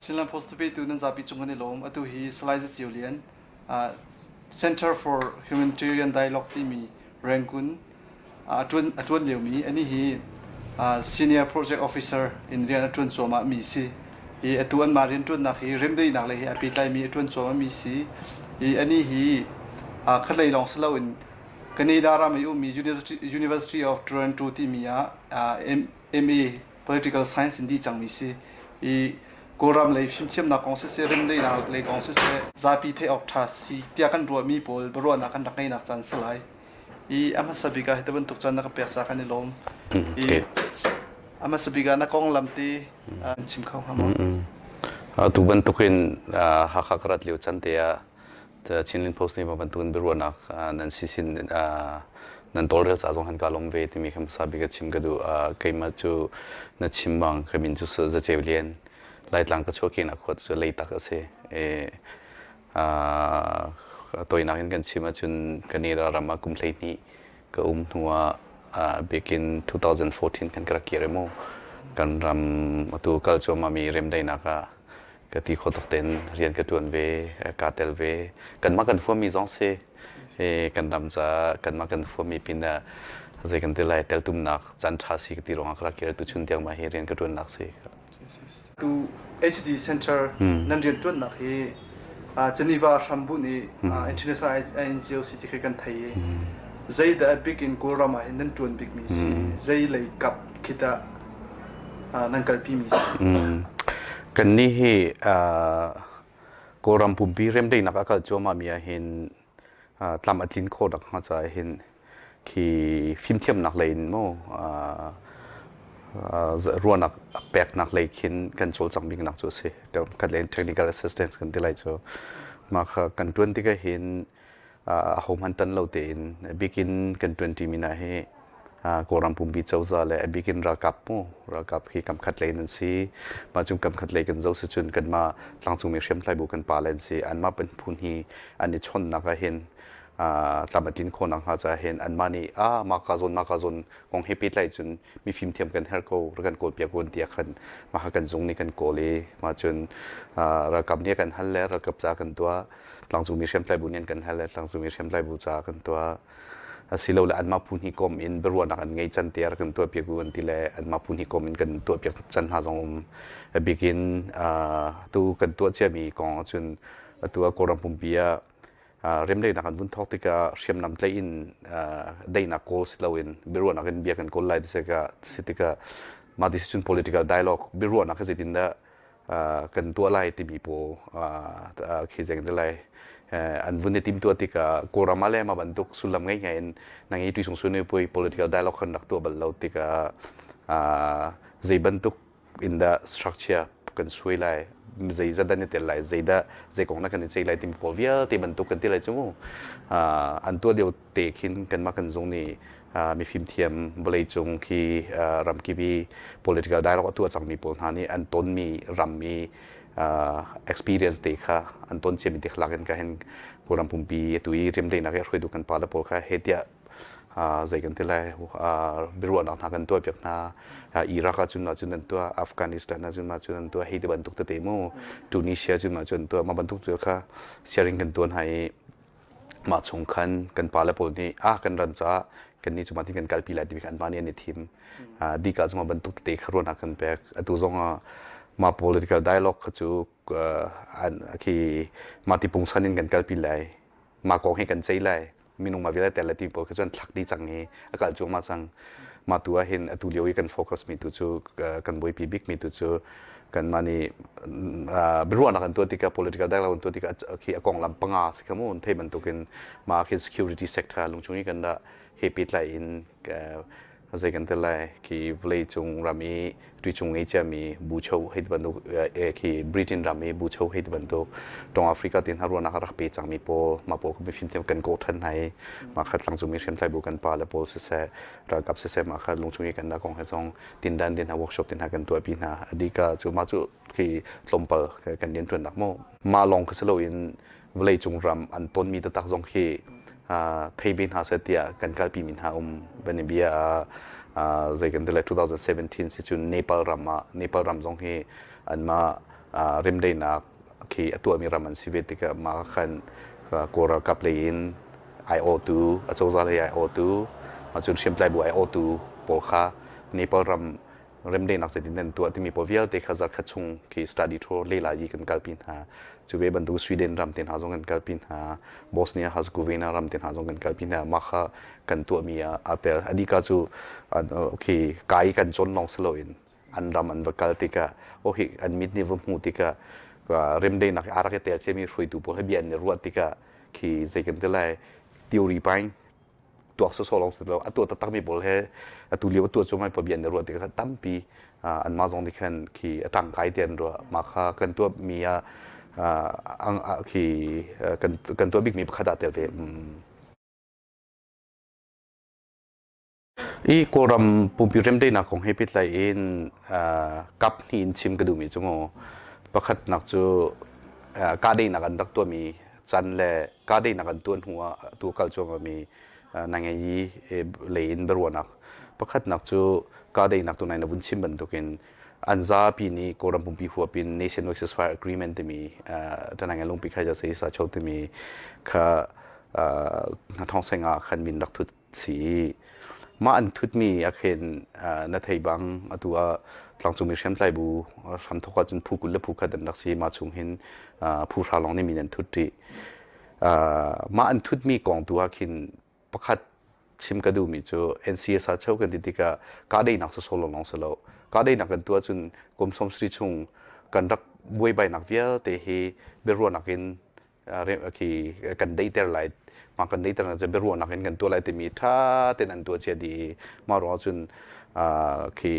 Chinland Post petu nan zapi cung kan i lawm. Atu hi Salai Za Ceu Lian, Center for Humanitarian Dialogue timi Rangoon a ṭuan liomi ani hi Senior Project Officer in rian a ṭuan cuahmah mi si. I atu anmah rianṭuannak hi remdaihnak lei he aa pehtlaimi a ṭuan cuahmah mi si. I ani hi khatlei lawng si loin Canada ram i ummi University of Toronto timi ah MA Political Science in dih cangmi si. I Kawlram lei fimthiamnak kong siseh, remdaihnak lei kong siseh, zapi theih awk ṭha si tiah kan ruahmi pawl biaruahnak kan rak ngeihnak caan si lai. I a hmasa bik ah hi bantuk caan na ka pek caah kan i lawm. I a hmasa bik ah na konglam te an chim kho hnga maw? Atu bantukin Hakha ka rat lio can te ah Chinland Post nih bantukin biaruahnak nan si sin nan tawlrel ca zong han ka lawm ve timi kha hmasa bik a chim ka duh. Keimah cu na chim bang ka min cu Za Ceu Lian Laitlang ka chuahkehnak khua cu Leitak a si. Toinak in kan chim ahcun Canada ram ah kum 12 ka um hnu ah bikin 2014 kan ka rak kir mu. Kan ram atu kal cuahmah mi remdaihnak ah ka ti kho tuk ten rian ka tuan ve ka tel ve kanmah kan fuami zong si kan ram ca kanmah kan fuami pin ah zei kan ti lai teltumnak caan tha si ka ti ruangah ka rak kir tu chun tiang ma hi rian ka tuannak si. Tu HD Center nan rian tuannak hi Geneva hrambunh i International NGO si ti khi kan thei i zeidah a bik in Kawlram ah hin nan tuan bikmi si, zei lei kap khi dah nan kalpi mi si? Kannih hi Kawlram pumpi remdaihnak a kal cuahmah mi ahhin tlam a tlin khawh nak hnga caah hin khi fimthiamnak lei in maw ruahnak peknak lei khin kan cawlcangh biknak cu a si. Khat lei in technical assistance kan ti lai cu. Mah kha kan ṭuan tikah hin ahohmanh ṭan lo tein bikin kan ṭuanṭimi hna hi Kawlram pumpi cozah le a bikin ralkap mu ralkap hi kam khat lei nan si. Mah cu kam khat lei kan zoh si cun kanmah tlangcungmi hriamtlai bu kan pa le an si. Anmah phun hi an i chawnhnak ah hin tlam a tlin khawh nakhnga caah hin anmah nih ah mah ka zawn mah ka zawn kong he pehtlai cun mi fimthiam kan herh ko rak kan kawlpiak ko tiah khan mah kha kan zung nih kan kawl i mah cun ralkap nih kan hal le ralkap ca kan tuah, tlangcungmi hriamtlai bu nih an kan hal le tlangcungmi hriamtlai bu caah kan tuah. Asilole anmah phu hnih kom in biaruahnak an ngei can tiah rak kan tuahpiak u an ti le anmah phu hnih kom in kan tuahpiak can hna zong um. A bikin tu kan tuah ciami kong ahcun atu ah Kawlram pumpi ah remdaihnak an vun thawk tikah hriamnam tlaih in daihnak kawl si loin biaruahnak in bia kan kawl lai ti si tikah mah ti si cun political dialogue biaruahnak hi zeitindah kan tuah lai timi pawl khi zeng te lai an vun i timtuah tikah Kawlram ah le mah bantuk sullam ngei ngai in nang i tuisung sun pui political dialogue kan rak tuah bal lo tikah zei bantuk in dah structure kan suai lai, zei zat dah ni tel lai, zeidah zei kong na kan i ceih lai timi pawl vialte bantuk kan ti lai cu mu. An tuah lio te khin kanmah kan zung nih mifimthiam vawleicung khi ramkip i political dialogue a tuah cangmi pawl hna nih an tonmi ram i experience te kha an ton ciami te kha lak in ka hin Kawlram pumpi atu i remdaihnak i a hruaitu kan pa le pawl kha he tiah zei kan ti lai, biaruahnak hna kan tuah piak hna. Iraq ah cun cun an tuah, Afghanistan ah cun cun an tuah, hei ti bantuk tete mu, Tunisia cun cun an tuah, mah bantuk tu kha sharing kan tuah hna i mah chung khan kan pale pawl nih ah kan ram caah kannih cu mah tin kan kalpi lai timi kha anmah nih an i thim. Dika cu mah bantuk tete kha ruahnak kan pek. Atu zong ah mah political dialogue kha cu khi mah ti pungsan in kan kalpi lai, mah kong hi kan ceih lai, minung mah vialte le ti pawl kha cu an thlak dih cang i a kal cuahmah cang. Mah tu ah hin atu lio i kan focus mi tu cu kan buaipi bik mi tu cu kanmah nih biaruahnak an tuah tikah, political dialogue an tuah tikah khi a konglam panga si kha mu thei bantukin mah khi security sector lungchung i kan dah he pehtlai in zei kan ti lai, khi vawleicung ram i tuichung ngei ciami bucho hei ti bantuk, khi Britain ram i bucho hei ti bantuk tong Africa ti hna ruahnak a rak pe cangmi pawl mah pawl mifim thiam kan kawh than hna i mah kha tlangcungmi hriamtlai bu kan pa le pawl siseh, ralkap siseh, mah kha lungchung i kan dah kong he zong tindan tin hna, workshop tin hna kan tuahpi hna. Adika cu mah cu khi tlawmpal kan rianṭuannak mu. Mah lawng kha si loin vawleicung ram an tonmi taktak zong khi thei ve hna seh tiah kan kalpi mi hna um bia ah zei kan ti lai, 2017 si cun Nepal ram ah, Nepal ram zong hi anmah Remdaihnak khi a tuahmi ram an si ve tikah mah khan Kawl ralkap lei in aiawhtu, acozah lei aiawhtu, cun hriamtlai bu aiawhtu pawl kha Nepal ram remdaihnak zeitin an tuah timi pawl vialte kha zarkhat chung khi study tour lela i kan kalpi hna. Cu ve bantuk Sweden ram te hna zong kan kalpi hna, Bosnia Herzegovina ram te hna zong kan kalpi hna. Mah kha kan tuahmi ah aa tel. Adika cu okay, kai kan cawn lawng si loin an ram an va kal tikah oh hi an mit nih va hmuh tikah remdaihnak aa rak i tel ciami hruaitu pawl he bia an i ruah tikah khi zei kan ti lai theory paing tuak sawsawh lawng si lo a tuah taktakmi pawl he atu lio a tuah cuahmah pawl bia an i ruah tikah tampi anmah zong nih khan khi a ṭangkai ti an ruah mah kha kan tuahmi ah khi kan tuah bikmi pakhat ah tel ve. I Kawlram pumpi remdaihnak kong he pehtlai in kap hnih in chim ka duhmi cu mu pakhatnak cu kahdaihnak an rak tuahmi can le kahdaihnak an tuah hnu ah atu kal cuahmahmi nangei lei in biaruahnak pakhatnak cu kahdaihnak tu nai na vun chim bantukin an zapi nih Kawlram pumpi huap in Nationwide Ceasefire Agreement timi Tanang lungpi khai ja sei sa cho timi kha hnathawng ah khan min rak thut si. Mah an thutmi ah khin na thei bang atu ah tlangcungmi hriamtlai bu hramthawk ahcun phu 20 le phu 1 an rak si. Mah chung hin phu hra lawng nih min an thut rih. Mah an thutmi kong tu ah khin pakhat chim ka duhmi cu NCSR cheu kan ti tikah kahdaihnak sawsawh lawnglawng si lo. Kahdaihnak kan tuah cun kum 70 chung kan rak buaibainak vialte hi biaruahnak in khi kan deiter lai mah kan deiter nak cu biaruahnak in kan tuah lai timi ṭha tein an tuah cia dih i mah ruangah cun khi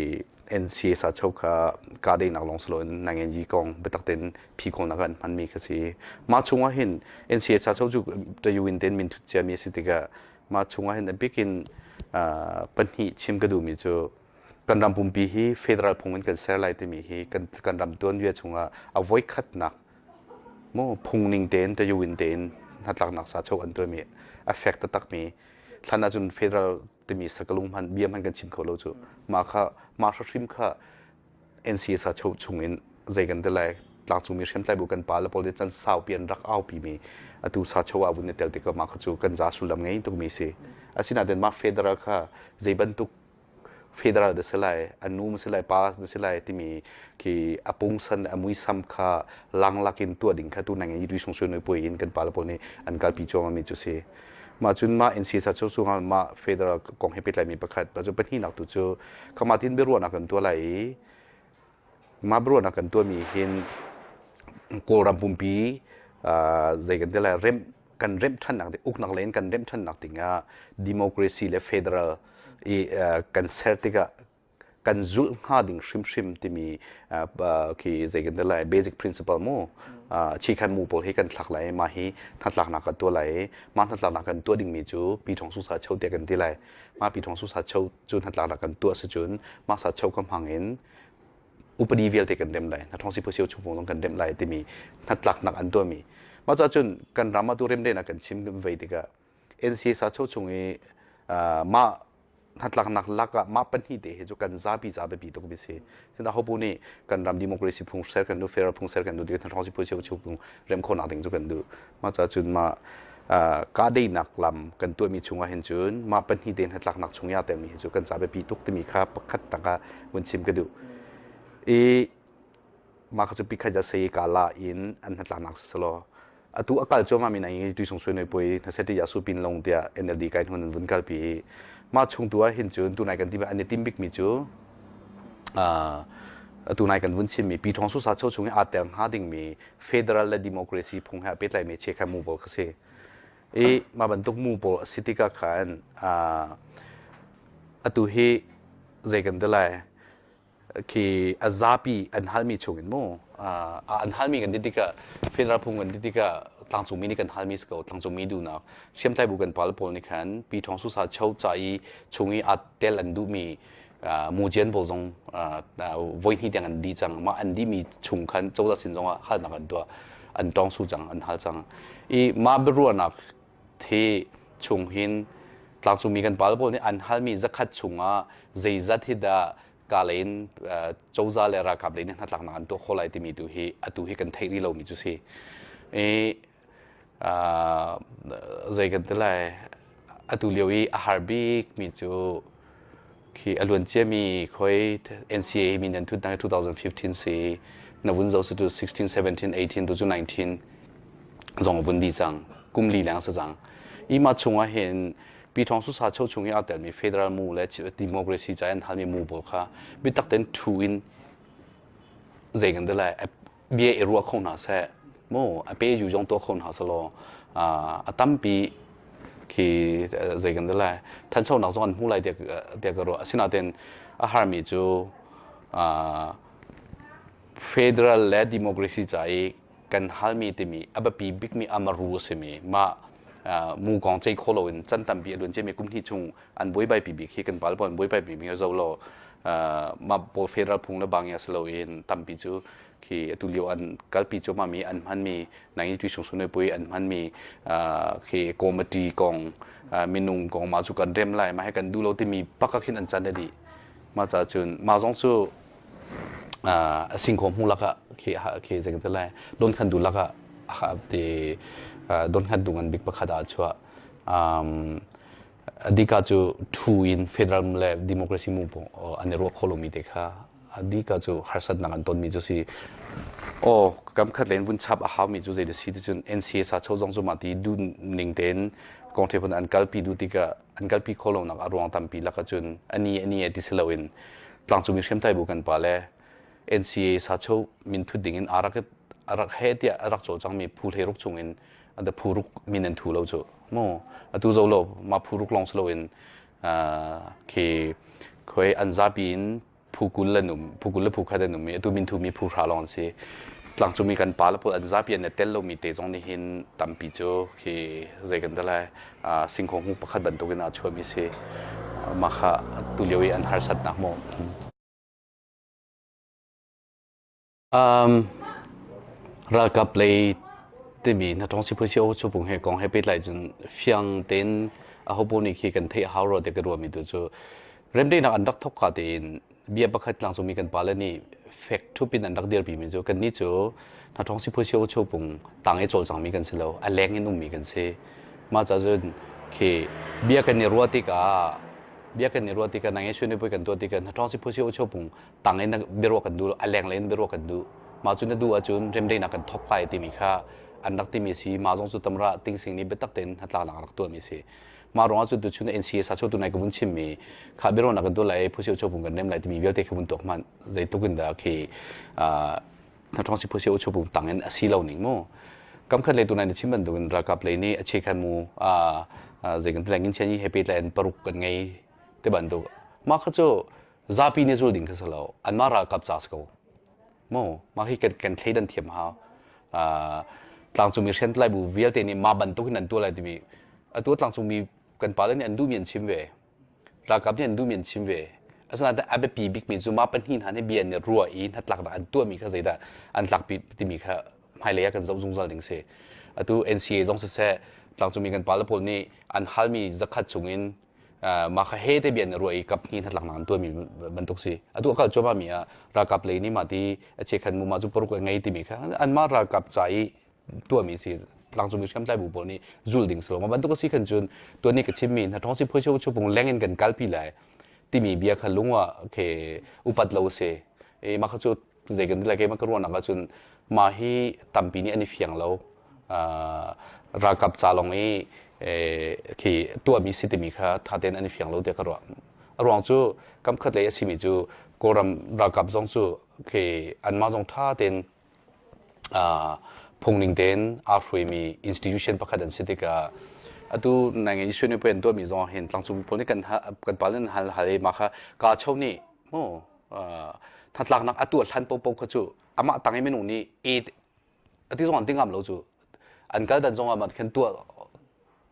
NCA sa cho kha kahdaihnak lawng si loin nangenyi kong biatak tein phi kawlnak an hmanmi kha si. Mah chungah hin NCA sa cho cu tayuin tein min thut ciami a si tikah mah chungah hin a bik in pahnih chim ka duhmi cu kan ram pumpi hi federal phung in kan ser lai timi hi kan ram tuanbia chungah a voikhatnak Maw phungning tein tayuin tein hnatlaknak sachoh an tuahmi a fek taktakmi thlan ahcun federal timi sakalung hmanh bia hmanh kan chim kho lo cu. Mah kha mah hrim kha NCA sachoh chungin zei kan ti lai tlangcungmi hriamtlai bu kan pa le pawl nih can saupi an rak aupi mi atu sachoh ah vun i tel tikah mah kha cu kan za sullam ngei tukmi si. Asinain mah federal kha zei bantuk federal da si lai, a nu ma si lai, pa ma si lai timi khi a pungsan le a muisam kha langlak in tuah ding kha tu nang in sung sui noi pui in kan pala pawl nih an kalpi cuahmah mi cu si. Mah cun mah NC sa cu chungah mah federal kong he pehtlai mi pakhat cu pahnihnak tu cu khama tin biaruahnak kan tuah lai i mah biaruahnak kan tuah mi hin Kawlram pumpi zei kan ti lai rem kan remh ṭhannak ding uknak lei in kan remh ṭhannak dingah democracy le federal i kan ser tikah kan zulh hnga ding hrimhrim timi khi zei kan ti lai basic principle mu chikhan mu pawl hi kan thlak lai mah hi hnatlaknak kan tuah lai mah hnatlaknak kan tuah dingmi cu pi thong su sa cho tiah kan ti lai mah pi thong su sa cho cu hnatlaknak kan tuah si cun mah sa cho ka hmang in upadi vialte kan rem lai hnathawng sipuasio chung zong kan rem lai timi hnatlaknak an tuahmi mah ca cun kan ram ah tu remden ah kan chim kan vei tikah NCA sa cho chung i mah hnatlaknak lak ah mah pahnih te hi cu kan zapi za biapi tuk mi si sinah hopu nih kan ram democracy phung ser kan duh federal phung ser kan duh tikah hnathawng sipuasio chung phung rem khawhnak ding cu kan duh mah ca cun mah kahdaihnak lam kan tuahmi chungah hin cun mah pahnih te hnatlaknak chung i aa telmi hi cu kan ca biapi tuk timi kha pakhat tak ah vun chim ka duh. I mah kha cu pikhat ja sei ka la in an hnatlaknak si selaw atu a kal cuahmah mi nai tui sung sui noi pui hnaseti ya su pin long tiah NLD kai hun an vun kalpi i mah chung tu ah hin cun tunai kan ti an i tim bikmi cu atu nai kan vun chimmi pi thong su sa cho chung i aa tel hnga dingmi federal le democracy phung he a pehtlaimi chiakha mu pawl kha si. I mah bantuk mu pawl a si tikah khan atu hi zei kan ti lai khi a zapi an halmi chung in mu an halmi kan ti tikah federal phung kan ti tikah tlangcungmi nih kan halmi si ko tlangcungmi duhnak hriamtlai bu kan pal pawl nih khan pi thong su sa cho ca i chung i aa tel an duhmi mujian pawl zong voi hnih tiang an dih cang. Mah an dihmi chung khan cozah sin zongah halnak an tuah. An tawng su cang, an hal cang. I mah biaruahnak thi chung hin tlangcungmi kan pal pawl nih an halmi zakhat chungah zeizat hi dah Ka lei in cozah le ralkap lei nih hnatlaknak an tuah khawh lai timi tu hi atu hi kan theih rih lomi cu si. I zei kan ti lai atu lio i a har bik mi cu khi a luan ciami khoi NCA min an thut 2015 si na vun zo tu 16 17 18 tu cu 19 zong vun di cang kum li leng sa cang i ma chungah hin Pi Thawng Su Sa Cho chung i aa telmi federal mu le democracy ca an halmi mu pawl kha biatak tein thu in zei kan ti lai bia i ruah kho hna seh mu a pe yu zong tuah kho hna selaw a tampi khi zei kan ti lai thanchonak zong an hmu lai tiah ka ruah asinain a harmi cu federal le democracy ca i kan halmi timi a biapi bikmi amaru a simi mah mu kong cei kho loin can tampi a luan ciami kum hnih chung an buaibai pi bik hi kan pal pawl an buaibai pi bik zo lo mah pawl federal phung le bang ya si loin tampi cu khi atu lio an kalpi cuahmah mi an hmanmi nang i tuisung sunoi pui an hmanmi khi committee kong minung kong mah cu kan rem lai mah he kan duh lo timi pakak hin an can dih mah ca cun mah zong cu a singkhaw hmu lakah khi khi zei kan lai don khan du lakah ti don khan du ngan bik pakhat ah chuah adika cu thu in federal le democracy mu an i ruah kho lomi te kha adika cu harsatnak an tonmi cu si o kam khat len vun chap a haumi cu zei si ti cun NCA sa cho zong cu ma ti du ning ten kong the phun an kalpi du tikah an kalpi kho lo nak a ruang tampi laka cun ani ani ti si loin tlangcungmi hriamtlai bu kan pa le NCA sacho min thut ding in arak arak he tiah arak cawlcangmi phu hlei ruk chung in the phu ruk min an thu lo cu mu atu zo lo ma phu ruk long slo in khi khoi an zapi in phu kul le num phu kul le phu khat an um i atu min thu mi phu hra long an si tlangcungmi kan pa le pawl an zapi an tel lomi te zong nih hin tampi cu khi zei kan lai singkhaw hmu pakhat bantukin aa chuahmi si mah kha tulio i an harsatnak maw ralkap lei timi na tong si phu chu pung he kong he pehtlai cun fiang tein aho paoh nih khi kan theih hau rua te ka ruahmi tu cu remdaihnak an rak thok ka tein bia pakhat tlangcungmi kan pale nih fek thup in an rak dirpi mi cu kannih cu hnathawng siphuasio chopung tang i cawlcangmi kan si lo a leng in ummi kan si mah ca cun khi bia kan i ruah tikah bia kan i ruah tikah nang i suni pui kan tuah tikah hnathawng siphuasio chopung tang in biaruah kan duh a leng in biaruah kan duh mah cu na duh ahcun remdaihnak kan thok lai timi kha an rak timi si mah zong cu tamra tingsing nih biatak tein hnatlaknak rak tuahmi si mah ruangah cu tuchun NCA sa tu nai ka vun chimmi kha biaruahnak kan tuah lai phusio chopung kan rem lai timi vialte kha vun tuak hmanh zeitluk in dah khi hnathawng si phusio chopung tang in a si lo ning mu kam khat le tu nai na chim bantukin ralkap lei nih a che khan mu zei kan tileng in chian hi he pe paruk kan ngei te bantuk mah kha cu zapi nih zul ding kha si lo anmah ralkap ca si ko Mu mah hi kan kan thleidan thiam hau. Tlangcungmi hriamtlai bu vialte nih mah bantuk hin an tuah lai timi atu tlangcungmi kan pale nih an duhmi an chim ve. Ralkap nih an duhmi an chim ve. Asinain a biapi bikmi cu mah pahnih hna nih bia an i ruah i hnatlaknak an tuahmi kha zeidah an tlakpi timi kha hmailei ah kan zoh zungzal ding si. Atu NCA zong siseh tlangcungmi kan pale pawl nih an halmi zakhat chungin mah kha he te bian ruah i kap hni hnatlaknak an tuahmi bantuk si atu akal cuahmah mi ah ralkap lei nih mah ti a chekhan mu mah cu paruk a ngei timi kha anmah ralkap ca i tuahmi si tlangcungmi hriamtlai bu pawl nih zul ding si lo mah bantuk a si khan cun tuan ni ka chimmi hna thong si phoi chu pung leng in kan kalpi lai timi bia kha lung ah khe upat lo si e mah kha cu zei kan ti lai keimah ka ruahnak ahcun mah hi tampi nih an i fiang lo ralkap ca lawng i khi tuahmi si timi kha ṭha tein an i fiang lo tiah ka ruah a ruang cu kam khat lei a simi cu Kawlram ralkap zong cu khi anmah zong ṭha tein phungning tein aa hruaimi institution pakhat an si tikah atu nai ngai Yishu nih an tuahmi zong hin tlangcung pawl nih kan kan pa nih hal hal i mah kha ka cho nih mu hnatlaknak a tuah hlan popo kha cu amah tang i minung nih e ati zong an ti ngam lo cu an kal dan zong ah khan tuah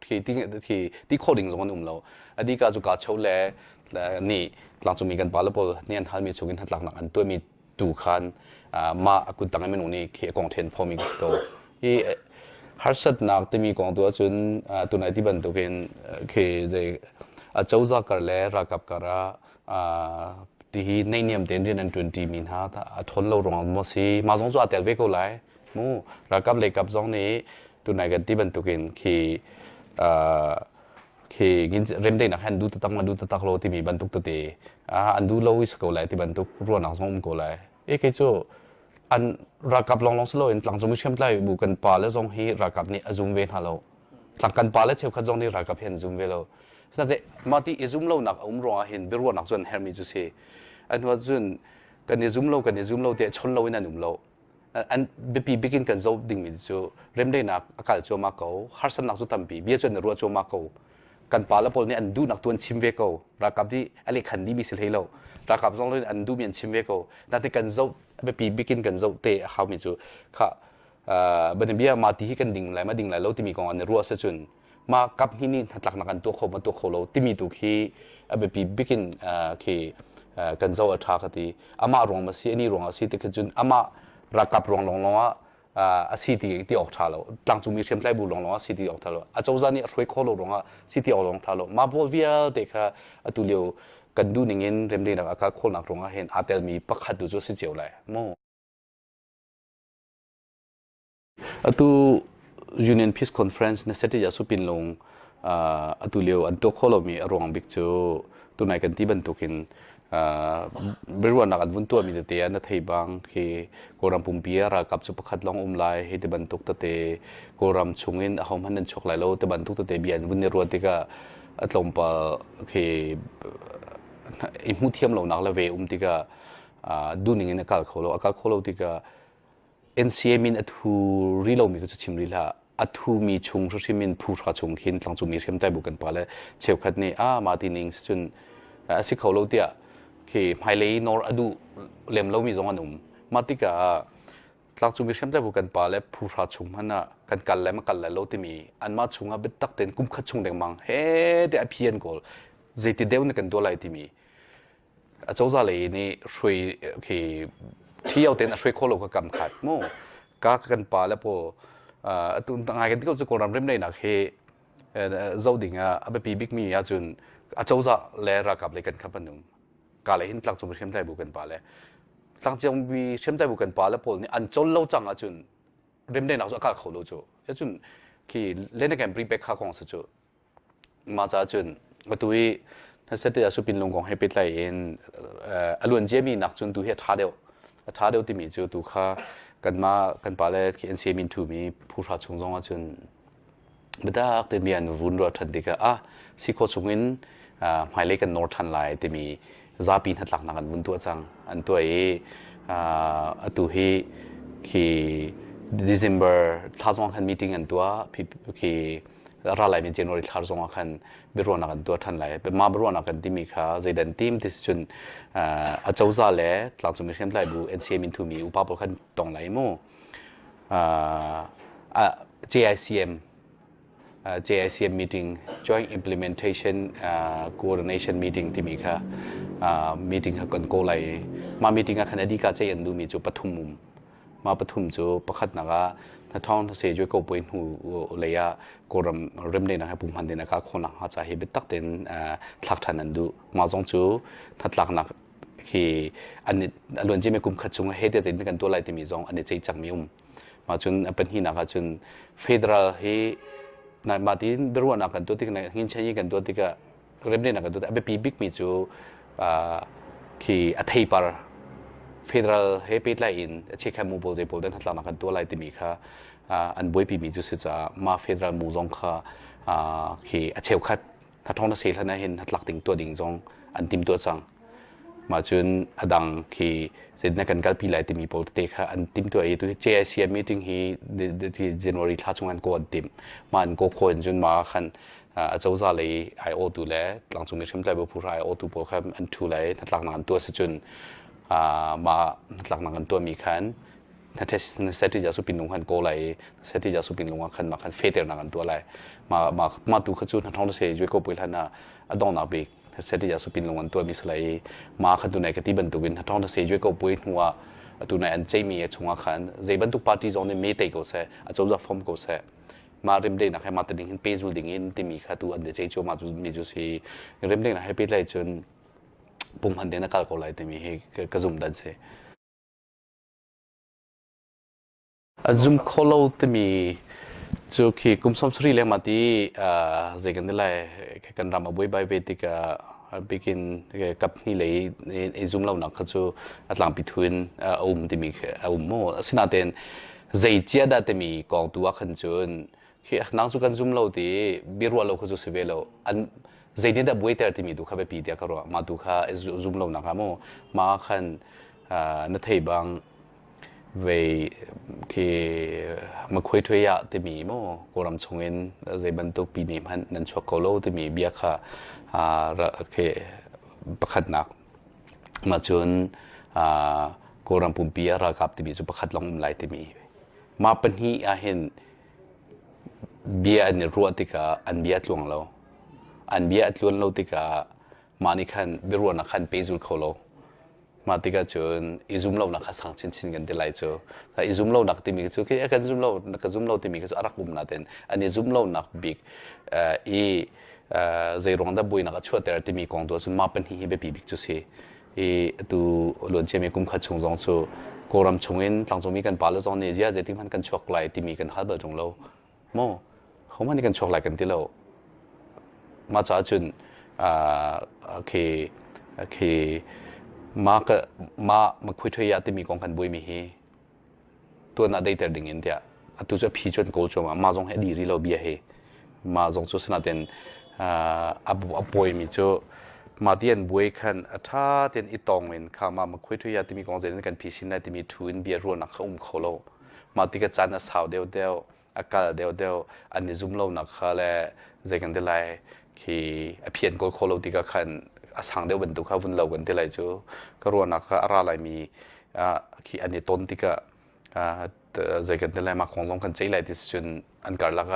khi ti khi ti kho ding zong an um lo adika cu ka cho le ni tlangcungmi kan pa le pawl nih an halmi chungin hnatlaknak an tuahmi tu khan mah a kut tang i minung nih khi a kong then phomi ka si ko hi harsatnak timi kong tu ahcun tunai ti bantukin khi zei a cozah kar le ralkap kar ah. Ti hi neihniam tein rian an ṭuanṭi mi hna a ṭhawn lo ruangah maw si? Mah zong cu aa tel ve ko lai. Mu ralkap lei kap zong nih tunai kan ti bantukin khi khi remdaihnak hi an duh taktak ma duh taktak lo timi bantuk tete an duh lo i si ko lai ti bantuk ruahnak zong um ko lai. E kei cu an ralkap lawnglawng si loin tlangcung mi hriamtlai bu kan pa le zong hi ralkap nih a zum ve hna lo. Tlang kan pa le cheukhat zong nih ralkap hi an zum ve lo. Sinain mah ti i zum lonak a um ruangah hin biaruahnak cu an herhmi cu si. A hnu ahcun kan i zum lo kan i zum lo tiah chon loin an um lo. An biapi bik in kan zoh dingmi cu remdaihnak a kal cuahmah ko, harsatnak cu tampi, bia cu an i ruah cuahmah ko. Kan pa le pawl nih an duhnak tu an chim ve ko. Ralkap nih a lehkhan dihmi si hlei lo. Ralkap zong nih an duhmi an chim ve ko. Nain kan zoh biapi bik in kan zoh te a haumi cu kha bia mah ti hi kan ding lai ma ding lai lo timi kong an i ruah si cun mah kap hnih nih hnatlaknak an tuah kho ma tuah kho lo timi tu khi a biapi bik in khi kan zoh a ṭha ka ti. Amah ruang ma si ani ruang a si ti khi cun amah ralkap ruang lawnglawng ah a si ti ti awk ṭha lo. Tlangcungmi hriamtlai bu lawnglawng ah si ti awk ṭha lo. A cozah nih a hruai khawh lo ruangah si ti awk lawng ṭha lo. Mah pawl vialte kha atu lio kan duh ning in remdaihnak a kal khawhnak ruangah hin aa telmi pakhat tu cu a si cio lai mu. Atu Union Peace Conference na seti ya supin lung atu lio an tuah kho lomi a ruang bik cu tunai kan ti bantukin biaruahnak an vun tuahmi tete ah na thei bang khi Kawlram pumpi ah ralkap cu pakhat lawng um lai hei ti bantuk tete Kawlram chungin ahohmanh nan chuak lai lo ti bantuk tete bia an vun i ruah tikah a tlawmpal khi i hmuh thiam lonak le ve um tikah duhning in a kal kho lo. A kal kho lo tikah NCA min a thu rih lomi cu chim rih hlah. A thumi chung hrimhrim in phu hra chung khin tlangcungmi hriamtlai bu kan pa le cheukhat nih a mah ti ning cun a si kho lo tiah khi hmailei nawr a duh lem lomi zong an um. Mah tikah tlangcungmi hriamtlai bu kan pa le phu hra chung hmanh ah kan kal le ma kal lai lo timi anmah chungah biatak tein kum khat chung dengmang he te a phi an kawl zeiti deuh na kan tuah lai timi Acozah lei nih hruai khi ṭhio tein a hruai khawh lo ka kam khat mu. Ka kan pa le pawl atu ngai kan ti ko cu Kawlram remdaihnak hi zoh ding ah a biapi bikmi ahcun acozah le ralkap lei kan khap an um. Ka le hin tlangcung hriamtlai bu kan pa le tlangcung hriamtlai bu kan pa le pawl nih an col lo cang ahcun remdaihnak cu a kal kho lo cu. Cun khi Lenakem pre kha kong si cu. Mah caah cun atu i hnasat ah supin lung kong he pehtlai in a luan ciami nak cun tu hi a ṭha deuh. A ṭha deuh timi cu tu kha kanmah kan pale khi an siamin ṭhumi phuhra chung zong ahcun biatak timi an vun ruah ṭhan tikah ah si khawh chungin hmailei kan nawr ṭhan lai timi zapi hnatlaknak an vun tuah cang. An tuah i atu hi khi December thla zong khan meeting an tuah khi ra laimi January thla zong ah khan biaruahnak an tuah ṭhan lai. Mah biaruahnak kan timi kha zeidan tim ti cun a cozah le tlangcungmi hriamtlai bu NCA min thumi upa pawl khan tong lai mu. JICM JICM meeting Joint Implementation Coordination Meeting timi kha meeting kha kan ko lai. Mah meeting ah khan adika cei an duhmi cu pathum um. Mah pathum cu pakhatnak ah hnathawng hnase cu ko puai hnu lei ah Kawlram remdaihnak he punghman tein a kal khawh nakhnga ca hi biatak tein thlak ṭhan an duh. Mah zong cu hnatlaknak hi an a luan ciami kum khat chung he te zeitin kan tuah lai timi zong an i ceih cangmi um. Mah cun a pahnihnak ah cun federal hi mah tiin biaruahnak kan tuah tik nginchan kan tuah tikah remdaihnak kan tuah a biapi bikmi cu khi a theipar federal he pehtlai in a chiakhat mu pawl zei pawl dan hnatlaknak kan tuah lai timi kha an buaipimi cu si caah mah federal mu zong kha khi a cheukhat hnathawng na se hlan ah hin hnatlak ding tuah ding zong an tim tuah cang. Mah cun a dang khi zeitin kan kalpi lai timi pawl tete kha an tim tuah i tu hi JICM meeting hi January thla chung an ko an tim. Mah an ko kho in cun mah khan acozah lei aiawhtu le tlangcungmi hriamtlai bu phu aiawhtu pawl kha an ṭhu lai hnatlaknak an tuah si cun mah hnatlaknak an tuahmi khan seti ja supin lung han ko lai seti ja supin lung ah khan mah khan feternak an tuah lai mah mah mah tu kha cu hnathong se jue ko pui hlan ah a dongnak bik seti ja supin lung an tuahmi si lai ma kha tu nai ka ti bantukin hnathong se jue ko pui hnu ah atu nai an ceimi a chungah khan zei bantuk party zong nih me tei ko seh acozah form ko seh mah remdaihnak he mah te ding hin pehzul ding in timi kha tu an i ceih cuahmah mi cu si. Remdaihnak he pehtlai cun Punghman tein a kal ko lai timi hi ka zumh dan si. A zum kho lo timi cu khi kum 70 lengmang ti zei kan ti lai, kan ram a buaibai ve tikah bikin kap hnih lei i zum lonak kha cu a tlangpi thu in a um timi a um mu. Asinain zei cia dah timi kong tu ah khan cun khi nang cu kan zum lo ti biaruah lo kha cu si ve lo. An zei nih dah buaiter timi tu kha biapi tiah ka ruah. Mah tu kha zum lonak ah mu mah khan na thei bang vei khi makhuai ṭhui ah timi maw Kawlram chungin zei bantuk pine hmanh nan chuak ko lo timi bia kha khi pakhatnak. Mah cun Kawlram pumpi ah ralkap timi cu pakhat lawng um lai timi. Mah pahnih ahhin bia an i ruah tikah an bia a tluang lo. An bia a tluan lo tikah mah nih khan biaruahnak khan pehzul kho lo. Mah tikah cun i zum lonak kha sang chinchin kan ti lai cu. I zum lonak timi cu khi kan zum lo ka zum lo timi cu a rak um nain an i zum lonak bik i zei ruang dah buainak a chuahter timi kong tu ahcun mah pahnih hi biapi bik cu si. I atu luan ciami kum khat chung zong cu Kawlram chungin tlangcungmi kan pale zong nih zia zeitik hmanh kan chuak lai timi kan hal bal ṭung lo. Maw hohmanh nih kan chuak lai kan ti lo. Mah caah cun khi khi mah ka mah makhui ah timi kong kan buaimi hi tuan ah deiter ding in tiah atu cu a phi cu an kawl cuahmah. Mah zong hi a dih rih lo bia hi. Mah zong cu sinain a buaimi cu mah ti an buai khan a ṭha tein i tong in kha mah makhui ah timi kong zeitin kan phisin lai timi thu in bia ruahnak kha um kho lo. Mah tikah caan a sau deuhdeuh, a kal deuhdeuh, an i zum lonak kha le zei kan ti lai khi a phian kawl kho lo tikah khan a sang deuh bantuk kha vun lo kan ti lai cu. Ka ruahnak kha a ra laimi khi an i ton tikah zei kan ti lai, mah kong zong kan ceih lai ti si cun an karlak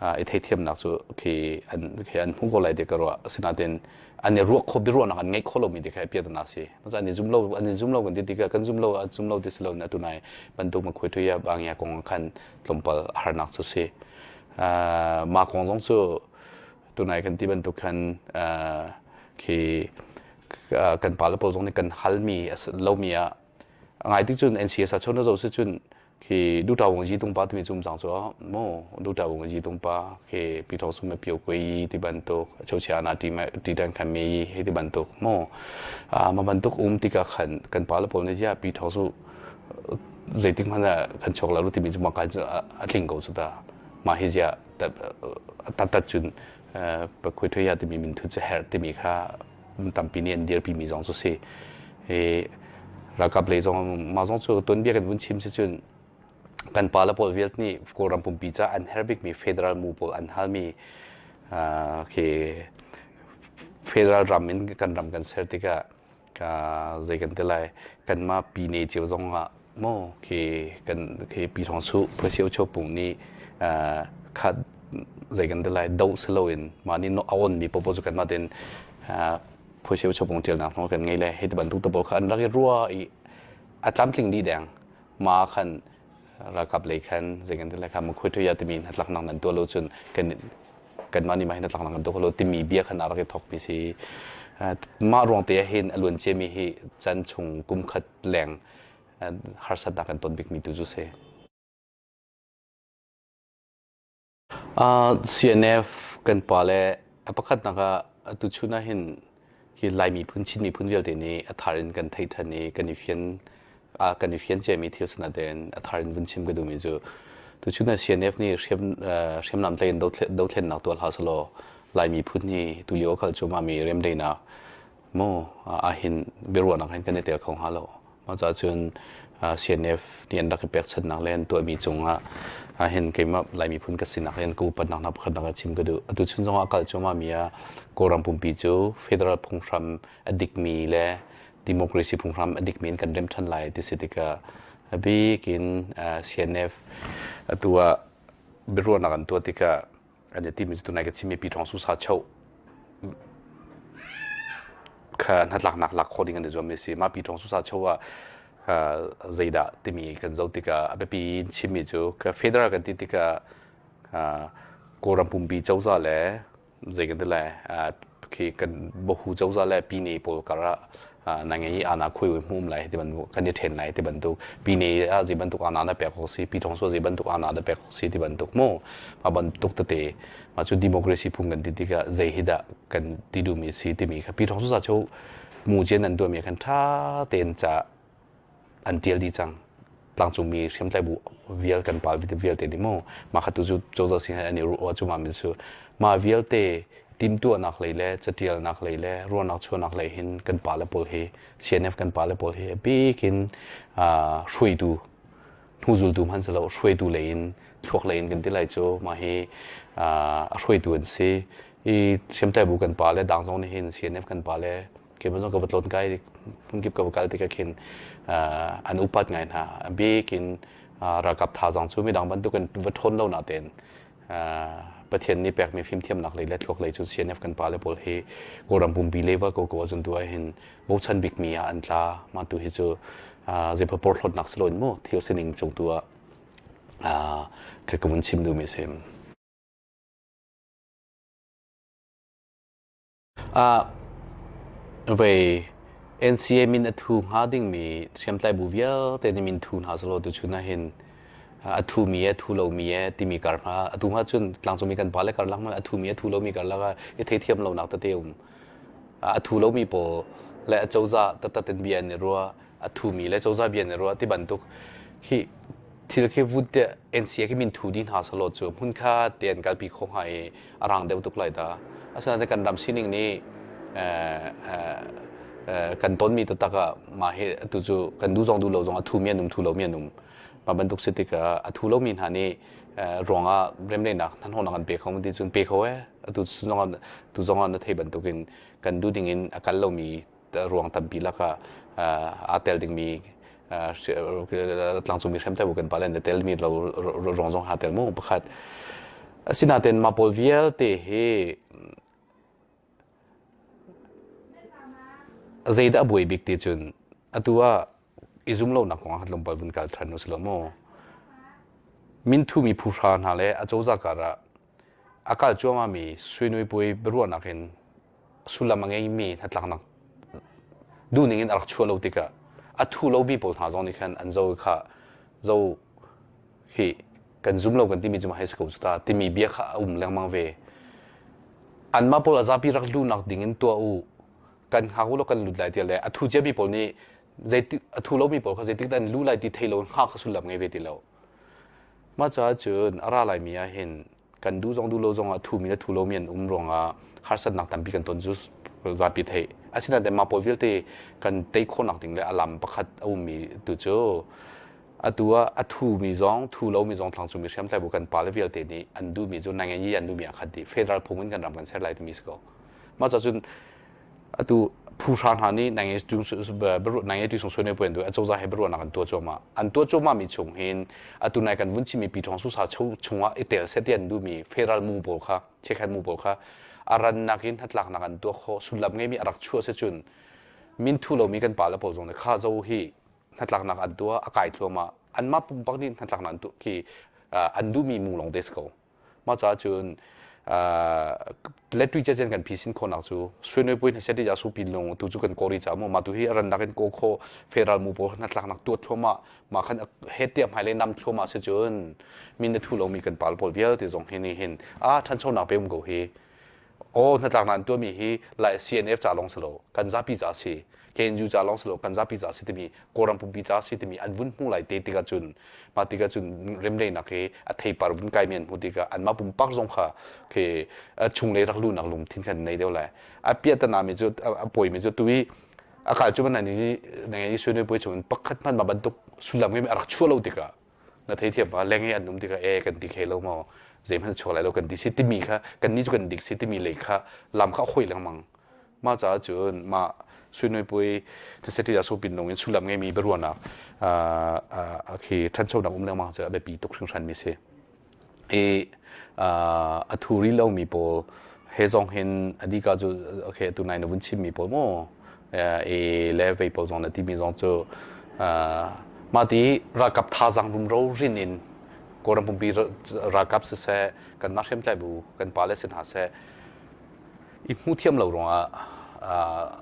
ah i theithiamnak cu khi an khi an hmu ko lai ti ka ruah. Asinain an i ruah kho biaruahnak an ngeih kho lomi ti kha piahtana si. An i zum lo, an i zum lo kan ti tikah kan zum lo, an zum lo ti si lo na tunai bantuk ma khui thuya bangya kong khan tlawmpal harnak cu si. Ma kong zong cu tunai kan ti bantuk khan khi kan pa le pawl zong nih kan halmi lomi ah ngai tik cun NCS ah chon na zo si cun khi du ta wong ji tung pa timi cum cang cu mo du ta wong ji tung pa khi pi thong sum me pio koi ti bantuk cheu chia na ti me ti dan khan me hi ti bantuk mo a ma bantuk um tika khan kan pa le pawl ne ya pi thong su zeitik hmanh ah kan chuak lo timi cu ma kai a tling ko cu ta ma hi zia ta ta cun pa khui thoi ya timi min thu che her timi kha tampi nih an dirpi mi zong cu si. I ralkap lei zong mah zong cu tuanbia kan vun chim si cun kan pa le pawl vialte nih Kawlram pumpi ca an herh bikmi federal mu pawl an halmi khi federal ram in kan ram kan ser tikah ka zei kan ti lai, kanmah pine cio zong ah maw khi kan khi pi thong su phasio cho pung nih khat zei kan ti lai, do si loin mah nih a on mi popo cu kanmah ten phasio cho pung tialnak nawl kan ngei le hi ti bantuk te pawl kha an rak i rua i a tlamtling dih deng. Ma khan ralkap lei khan zei kan ti lai kha mukhui thuya timi hnatlaknak nan tuah lo cun kan kanmah nih mah hi hnatlaknak kan tuah kho lo timi bia khan a rak i thawk mi si. Mah ruang te ah hin a luan ciami hi chan chung kum khat leng harsatnak kan ton bikmi tu cu si. CNF kan pa le a pakhatnak ah atu chun ah hin hi Lai miphun, Chin miphun vialte nih a thar in kan theih ṭhan i kan i fian kan i fian ciami thil sinatein a thar in vun chim ka duhmi cu tuchun ah CNF nih hriamnam tlai in dothlennak tuah hlah selaw Lai miphun hi tulio a kal cuahmahmi remdaihnak maw ahhin biaruahnak hin kan i tel kho hnga lo. Mah caah cun CNF nih an rak i pekchanhnak le an tuahmi cungah ahhin keimah Lai miphun ka sinak in ka upatnak hna pakhatnak ah chim ka duh. Atu chun zongah a kal cuahmahmi ah Kawlram pumpi cu federal phunghram a dikmi le democracy phunghram a dikmi in kan rem ṭhan lai ti si tikah a bik in CNF atu ah biaruahnak an tuah tikah an i timi cu tunai ka chimmi Pi Ṭhawng Su Sa Cho kha hnatlaknak lak khawh ding an i zuam mi si. Mah Pi Ṭhawng Su Sa Cho ah zeidah timi kan zoh tikah a biapi in chimmi cu ka federal kan ti tikah Kawlram pumpi cozah le zei kan ti lai. Khi kan bohu cozah le pine pawl kar ah na ngei ana khui wi hmum lai ti bantuk kan i then lai ti bantuk pine ah zei bantuk ana na pek awk si pi thong so zei bantuk ana na pek awk si ti bantuk mu ma bantuk tete ma cu democracy phung kan ti tikah zei hi dah kan ti duhmi si timi kha pi thong so sa chu mu chen an tuahmi khan tha tein ca an tial dih cang tlangcungmi hriamtlai bu vial kan pal vialte ni mu ma kha tu cu cozah sin an i ruah cu ma min su ma vialte timtuahnak lei le catialnak lei le ruahnak chuahnak lei hin kan pa le pawl hi CNF kan pa le pawl hi bikin hruaitu hnuzultu hman silo hruaitu lei in thluak lei in kan ti lai cu ma hi a hruaitu an si i hriamtlai bu kan pa le dang zong nih hin CNF kan pa le Keimah zong ka va tlawn kai hmunkip ka va kal tikah khin an upat ngai hna. A bik in ralkap thazaang cu midang bantuk in va ṭhawn lo natein Pathian nih pekmi fimthiamnak lei le thluak lei cu CNF kan pale pawl hi Kawlram pumpi level ko ko ahcun tu ahhin bochan bikmi ah an tla. Mah tu hi cu zeipa porhlawtnak si loin mu thil sining cung tu ah ka vun chim duhmi a si. Vei NCA min a thu hnga dingmi hriamtlai bu vialte nih min thu hna selaw tuchun ahhin a thumi e thu lomi e timi kar hna atu hma cun tlangcungmi kan pale karlak hmanh a thumi a thu lomi karlak ah i theithiam lonak tete um. A thu lomi pawl le a cozah taktak in bia an i ruah, a thumi le cozah bia an i ruah ti bantuk khi thil khi vut te NCA khi min thu dih hna selaw cu hmunkhat te an kalpi kho hnga i a rang deuh tuk lai ta. Asinain kan ram sining nih kan tonmi taktak ah mah hi atu cu kan duh zong duh lo zong a thumi an um thu lomi an um. Mah bantuk si tikah a thu lomi hna nih ruangah remdaihnak hnahnawhnak an pe kho ti cun pe kho eh atu zong tu zong ah na thei bantukin kan duh ding in a kal lomi ruang tampi lakah aa tel dingmi tlangcungmi hremtlai bu kan pale na telmi lo ruang zong aa tel mu pakhat asinain mah pawl vialte hi zeidah a buai bik ti cun atu ah i zum lonak kong ah tlawmpal vun kal ṭhan usilo mu minthumi phu hra hna le a cozah kar ah a kal cuahmahmi suinui puai biaruahnak in sullam a ngeimi hnatlaknak duhning in a rak chuah lo tikah a thu lomi pawl hna zong nih khan an zo kha zo hi kan zum lo kan timi cu hei si ko cu ta timi bia kha a um lengmang ve anmah pawl a zapi rak luhnak ding in tuah u kan hngak u law kan lut lai ti le a thu ciami pawl nih zeitik a thu lomi pawl kha zeitik dah an lu lai ti thei lo in hngak kha sullam ngei ve ti lo mah caah cun a ra laimi ah hin kan duh zong duh lo zong ah thumi le thu lomi an um ruangah harsatnak tampi kan ton cu zapi theih asinain mah pawl vialte kan tei khawhnak ding le a lam pakhat a ummi tu cu atu ah a thumi zong thu lomi zong thlangcungmi hriamtlai bu kan pale vialte nih an duhmi cu nang yi an duhmi a khat dih federal phung in kan ram kan ser lai timi si ko mah ca cun atu phu hra hna nih nang tu sung sone puan tu acozah he biaruahnak an tuah cuahmah an tuah cuahmah mi chung hin atu nai kan vun chimmi pi thong susa chungah i tel set an duhmi federal mu pawl kha chekhat mu pawl kha a rannak in hnatlaknak an tuah kho sullam ngeimi a rak chuah se cun min thu lomi kan pa le pawl zong nih kha zo hi hnatlaknak an tuah a kai thluahmah anmah pumpak nih hnatlaknak an tuah khi an duhmi mu lawng te si ko Mah caah cun letui cecen kan phisin khawhnak cu suinoi pui hna ja su pin lung tu cu kan kori ca mu ma tu hi ran nak in ko kho federal mu pawl hnatlaknak tuat thluahmah ma khan het tiah hmailei nam thluahmah si cun min na thu lomi kan pal pawl vialte zong hi ni hin a ṭhanchonak pe um ko hi aw hnatlaknak an tuahmi hi lai CNF ca lawng si lo kan zapi ca si KNU ca lawng si lo kan zapi ca si timi Kawlram pumpi ca si timi an vun hmu lai te tikah cun mah tikah cun remdaihnak hi a theipar vun kaimi an hmuh tikah anmah pumpak zong kha khi chunglei rak luhnak lungthin khan nei deuh lai a piahtana mi cu a pawimi cu tu i a kal cu man ni nang i suinui puai chung pakhat hmanh ma bantuk sullam ngeimi a rak chuah lo tikah na theithiam ma leng i an um tikah e kan ti khe lo maw zeihmanh chuak lai lo kan ti si timi kha kan ni cu kan dik si timi lei kha lam kha a hoi lengmang Mah caah cun mah suinui pui thaseti ah supin nung in sullam ngeimi biaruahnak khi ṭhanchonak um lengmang cu a biapi tuk hringhran mi si. I a thu rih lomi pawl he zong hin adika cu okay tu nai na vun chimmi pawl mu i le vei pawl zong na timi zong cu mah ti ralkap thazaang rumro rin in Kawlram pumpi ralkap siseh kanmah hriamtlai bu kan pale si hna seh. I hmu thiam lo ruangah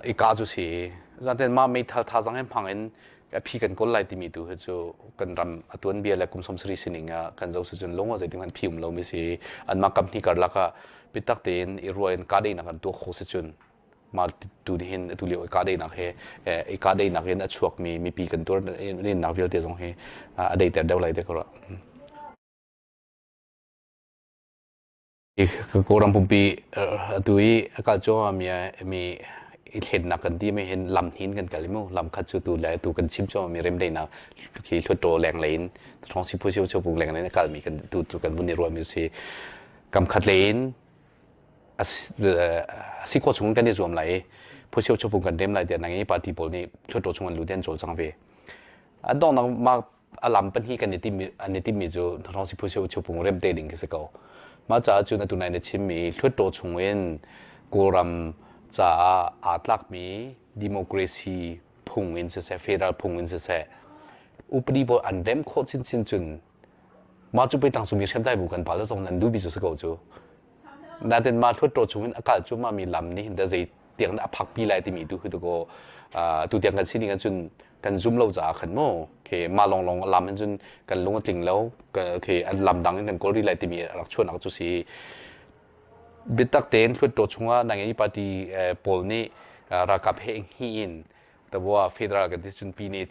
i ka cu si. Zaten mah meithal thazang he hmang in a phi kan kawl lai timi tu hi cu kan ram a tuanbia le kum 70 sining ah kan zo si cun lung ah zeitin hmanh phi um lomi si. Anmah company karlak ah biatak tein i ruah in kahdaihnak an tuah khawh si cun mah tu nihin atu lio i kahdaihnak he i kahdaihnak in a chuakmi mipi kan tuar nak vialte zong hi a deiter deuh lai te ka ruah. Kawlram pumpi atu i a kal cuahmah mi i thlennak kan ti mi hin lam hin kan kal i mu. Lam khat cu tu le tu kan chim cuahmah mi remdaihnak khi Hluttaw lenglei in Thawng Siphu Siu Pung lenglei in a kalmi kan tu tu kan vun i ruahmi a si. Kam khat lei in a si khawh chung kan i zuam lai i Phu Siu Pung kan rem lai tiah nang i party pawl nih Hluttaw chung an lut an cawlcang ve. A donghnak mah a lam pahnih kan i timmi an i timmi cu Hnarawng Siphu Chupung rem te ding khi si ko. Mah caah cun atu nai na chimmi Hluttaw chung in Kawlram caah aa tlakmi democracy phung in siseh, federal phung in siseh, upadi pawl an rem khawh chinchin cun mah cu pei tlangcungmi hriamtlai bu kan pale zong nan duhmi cu si ko cu. Natin mah Hluttaw chung in a kal cuahmah mi lam nih hin dah zei tiang dah a phakpi lai timi tu hi tu kaw tu tiang kan sining ahcun kan zum lo caah khan mu khi mah lawnglawng a lam hin cun kan lung a tling lo khi an lam dang in kan kawl rih lai timi rak chuahnak cu si. Biatak tein Hluttaw chungah nangei party pawl nih ralkap he hngih in tabua federal kan ti cun pine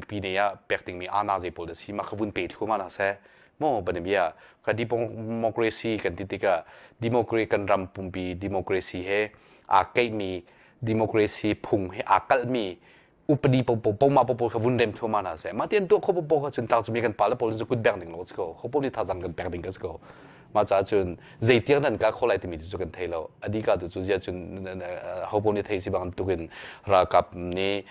pine ah pek dingmi ana zei pawl da si ma kha vun pe thluahmah hna seh mu banabia ka democracy kan ti tikah democracy kan ram pumpi democracy he aa keihmi democracy phung he aa kalhmi upadi popo poma popo kha vun rem thluahmah hna seh. Mah tian tuah kho popo kha cun tlangcungmi kan pale pawl cu kut beng ding lo si ko. Ho pawl nih thazang kan pek ding ka si ko. Mah caah cun zeitiang nan kal kho lai timi cu kan thei lo. Adika tu cu zia cun ho pawl nih thei si bang tukin ralkap nih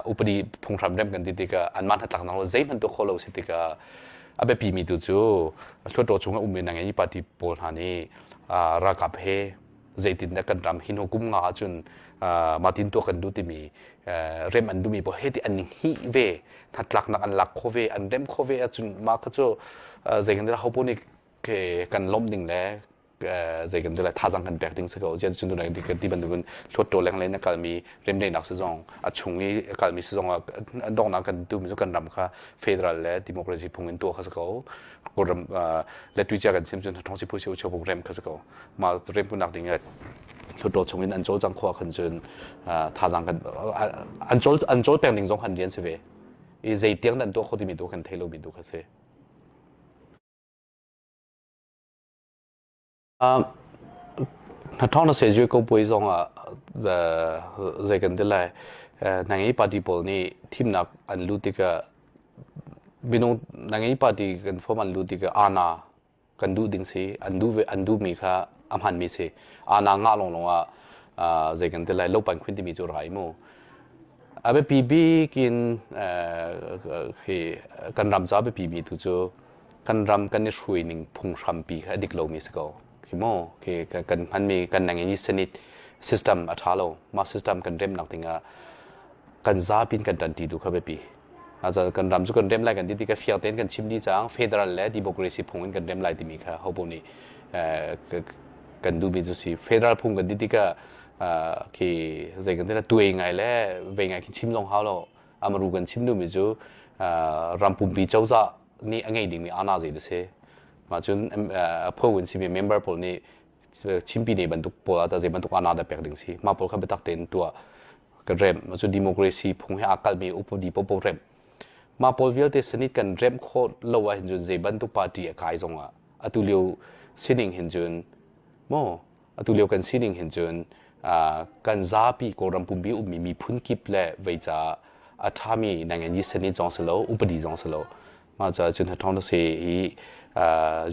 upadi phunghram rem kan ti tikah anmah hnatlaknak lo zeihmanh tuah kho lo si tikah a biapi mi tu cu Hluttaw chung a ummi nang party pawl hna nih ralkap he zeitindah kan ram hi hnu kum nga ahcun matin tuah kan duh timi rem an duhmi pawl he ti an hnih ve, hnatlaknak an lak kho ve, an rem kho ve ahcun mah kha cu zei kan ho nih kan lawmh ding le zei kan le thazang kan pek ding si ko. Cun cun kan ti bantukin Hluttaw lenglei na kalmi remdaihnak si zong a chung i kalmi si zong ah donghnak kan duhmi cu kan ram kha federal le democracy phung in tuah kha si ko. Kawlram le tuicia kan chim cun thong si phu si phung rem kha si ko. Mah rempunak ding Hluttaw chung in an cawlcang khua khan cun thazang kan an cawl an cawl peng ding zong han rian si ve i zei tiang nan tuah kho timi tu kan thei lo mi tu kha si. Hnathawng na se ko puai zong ah zei kan ti lai, nang i party pawl nih thimnak an lut tikah minung nang i party kan form an lut tikah ana kan duh ding si, an duh ve, an duhmi kha a hmanmi si. Ana ngah lawnglawng ah zei kan ti lai, lopan khun timi cu rai mu. A biapi bik in khi kan ram ca biapi mi tu cu kan ram kan i hruai ning phunghrampi kha a dik lomi si ko khi mu. Khi kan hmanmi kan nang i senate system a ṭha lo. Mah system kan remnak dingah kan zapi in kan ṭanṭi tu kha biapi. Kan ram cu kan rem lai kan ti ti ka fiang tein kan chim dih cang. Federal le democracy phung in kan rem lai timi kha hopo nih kan duhmi cu si. Federal phung kan ti tikah khi zei kan ti tuai ngai le vei ngai khi chim zong hau lo. Amaru kan chim duhmi cu ram pumpi cozah nih a ngei dingmi ana zei da si. Mah cun pho in simi member pawl nih chimpi ne bantuk pawl ah zei bantuk ana dah pek ding si. Mah pawl kha biatak tein tuah kan remh. Cu democracy phung he aa kalmi upadi popo remh. Mah pawl vialte senate kan remh khawh lo ah hin cun zei bantuk party a kai zong ah atu lio sining hin cun maw atu lio kan sining hin cun kan zapi Kawlram pumpi ummi miphun kip le vei caah a ṭhami nangan senate zong si lo, upadi zong si lo. Mah caah cun thong se hi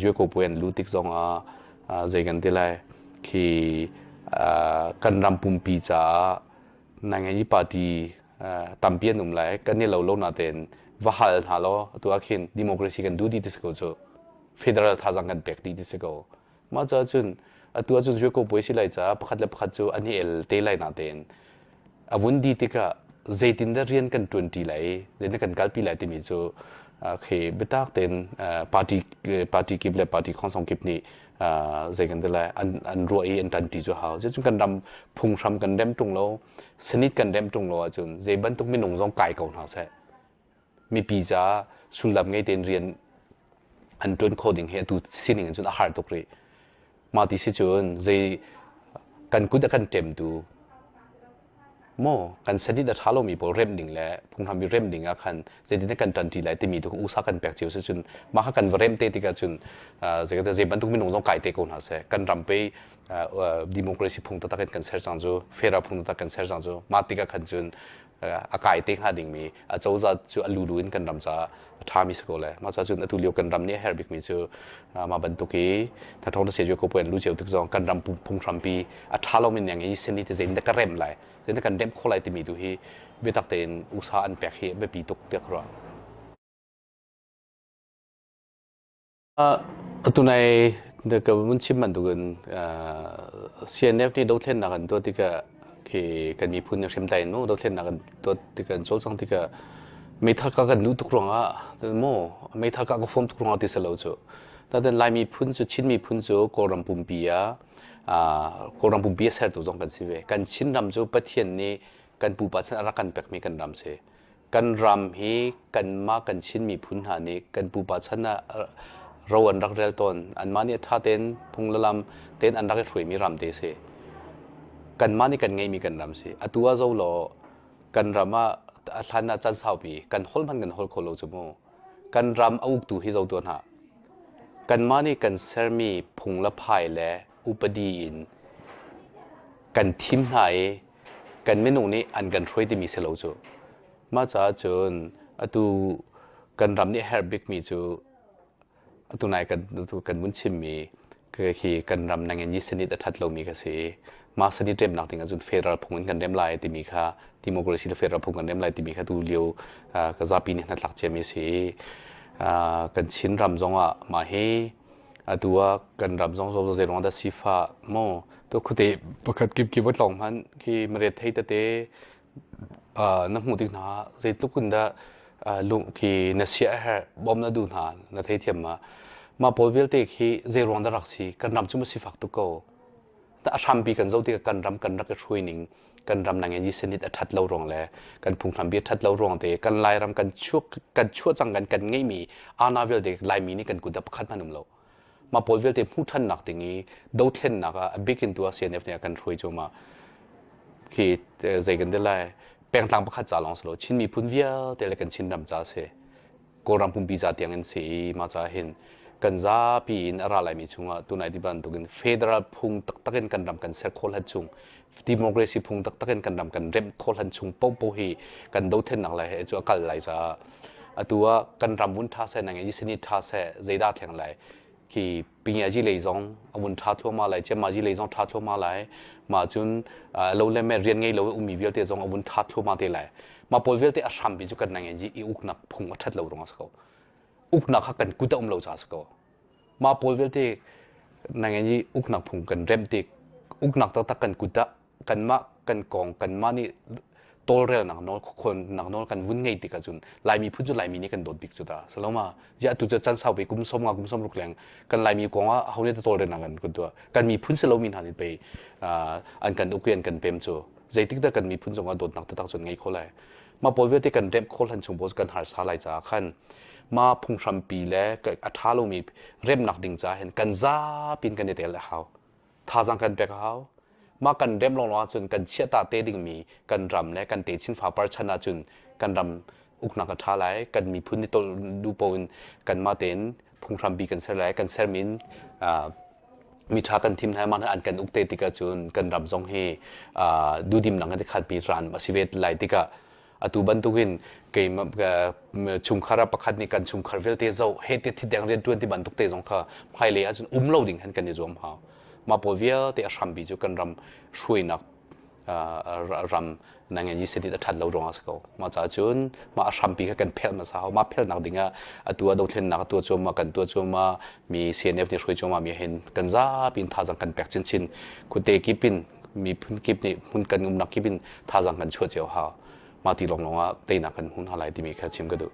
yue ko puan lu tik zong ah zei kan ti lai, khi kan ram pumpi caah nangan party tampi an um lai kan i lo lo na ten va hal hna law atu ah khin democracy kan duh di ti si ko cu, federal thazang kan pek di ti si ko. Mah caah cun atu ahcun yue ko puai si lai caah pakhat le pakhat cu an i el te lai na tein a vun di tikah zeitindah rian kan ṭuanṭi lai, zeitindah kan kalpi lai timi cu khi biatak tein party party kip le party khongsong kip nih Zei kan ti lai, an ruah i an ṭanṭi cu hau. Cucun kan ram phunghram kan rem ṭung lo, senit kan rem ṭung lo ahcun zei bantuk minung zong kai ko hna seh. Mipi caah sullam ngei tein rian an ṭuan khawh ding hi atu sining in cun a har tuk rih. Mah ti si cun zei kan kut a kan ṭemtu maw kan senit a ṭha lomi pawl remh ding le phunghram i remh ding ah khan zeitin kan ṭanṭi lai timi tu usa kan pek cio si cun mah kha kan va remh te tikah cun zei zei bantuk minung zong kai te ko hna seh, kan ram pei democracy phung taktak in kan ser cang cu, federal phung taktak kan ser cang cu. Mah tikah khan cun a kai te hnga dingmi a cozah cu a lulu in kan ram caah a ṭhami si ko le. Mah ca cun atu lio kan ram nih a herh bikmi cu mah bantuk i thathong ta se ko pen lu cio tik zong kan ram phunghrampi a ṭha lomi neng i seni te zeitin ka rem lai, zeitin kan remh khawh lai timi tu hi biatak tein usa an pek hi biapi tuk tiah ka ruah. Tunai ka mun chim bantukin CNF nih dothlennak an tuah tikah khi kan miphun nih hriamtlai in mu dothlennak an tuah tikah, an cawlcangh tikah meithal kah kan duh tuk ruangah mu meithal kah ka fuam tuk ruangah ti si lo cu. Nain Lai miphun cu, Chin miphun cu Kawlram pumpi ah Kawlram pumpi a sertu zong kan si ve. Kan Chinram cu Pathian nih kan pupa chan a rak kan pekmi kan ram si. Kan ram hi kanmah kan Chin miphun hna nih kan pupa chan ah ro an rak rel tawn. Anmah nih a ṭha tein phung le lam tein an rak i hruaimi ram te si. Kanmah nih kan ngeihmi kan ram si. Atu ah zo law kan ram ah a hlan ah chan saupi kan holh hmanh kan holh kho lo cu mu. Kan ram a uktu hi zo tuah hna. Kanmah nih kan sermi phung le phai le upadi in kan thim hna i kan minung nih an kan hruai timi si lo cu. Mah caah cun atu kan ram nih herh bikmi cu atu nai kan kan vun chimmi khi kan ram nangin yi senit a ṭhat lomi kha si. Mah senit remnak ding ahcun federal phung in kan rem lai timi kha, democracy le federal phung kan rem lai timi kha tu lio ka zapi nih hnatlak ciami si. Kan Chin ram zongah mah hi atu ah kan ram zong zo zei ruang dah sifah maw to khute pakhat kip kip va tlawng hmanh khi maret thei tete na hmuh tik hna zeitluk in dah lung khi na sia her bom na du hna na thei thiam ma. Mah pawl vialte khi zei ruang dah rak si? Kan ram cu ma sifak tuk ko. A hrampi kan zoh tikah kan ram kan rak i hruai ning, kan ram nang in senit a ṭhat lo ruang le kan phunghram bi a ṭhat lo ruang te, kan Lairam kan chuak kan chuah cang kan kan ngeihmi ana vialte Laimi nih kan kut ah pakhat hmanh um lo. Mah pawl vialte hmuh ṭhannak ding i dothlennak ah a bikin tu ah CNF nih a kan hruai cu ma khi zei kan ti lai, pengtlang pakhat ca lawng si lo, Chin miphun vialte le kan Chinram ca si, Kawlram pumpi ca tiang in si i mah ca hin kan zapi in a ra laimi chungah tunai ti bantukin federal phung taktak in kan ram kan ser khawh hlan chung, democracy phung taktak in kan ram kan remh khawh hlan chung popo hi kan dothlennak lai he cu a kal lai caah atu ah kan ram vun ṭha seh, nang i sini ṭha seh, zeidah thleng lai khi pingiaji lei zong a vun ṭha thluahmah lai, ciammaji lei zong ṭha thluahmah lai. Mah cun lo le me rian ngei lo i ummi vialte zong a vun ṭha thluahmah te lai. Mah pawl vialte a hrampi cu kan nang i uknak phung a ṭhat lo ruangah a si ko, uknak kha kan kut a um lo caah a si ko. Mah pawl vialte nang i uknak phung kan remh tik, uknak taktak kan kut ah kanmah kan kong kanmah nih tawlrelnak nawl, khuakhawnnak nawl kan vun ngei tik ahcun Laimi phun cu Laimi nih kan dawt bik cu ta saloma ya. Tu cu chan sau pe kum 50, kum 60 leng kan Laimi kong ah ho nih tawlrelnak kan kun tuah? Kan miphun si lomi hna nih pei an kan uk i an kan pem cu. Zeitik dah kan miphun zong ah dawtnak taktak cun ngei kho lai? Mah pawl vialte kan remh khawh hlan chung pawl kan harsa lai caah khan ma phunghrampi le a ṭha lomi remnak ding caah hin kan zapi in kan i tel a hau, thazaang kan pek a hau. Mah kan rem lawnglawng ahcun kan chiahta te dingmi kan ram le kan techin fapar chan ahcun kan ram uknak a ṭha lai, kan miphun nih tol duh paoh in kanmah tein phunghrampi kan ser lai, kan sermi in mi ṭha kan thim hna, mah an kan uk te tikah cun kan ram zong hi duhdimnak in khatmi ran a si ve lai tikah atu bantukin keimah chungkhar ah pakhat nih kan chungkhar vialte zoh he te thideng rian ṭuan ti bantuk te zong kha hmailei ahcun um lo ding han kan i zuam hau. Mah pawl vialte a hrampi cu kan ram hruainak, ram nangen yi senit a ṭhat lo ruangah a si ko. Mah caah cun mah a hrampi kha kan phelh hmasa hau. Mah phelhnak dingah atu ah dothlennak tuah cuahmah kan tuah cuahmah mi CNF nih hruai cuahmah mi hin kan zapi in thazaang kan pek chinchin, khuate kip in, miphun kip nih hmun kan umnak kip in thazaang kan chuah cio hau. Mah ti lawnglawng ah teinak kan hmu hna lai timi kha chim ka duh.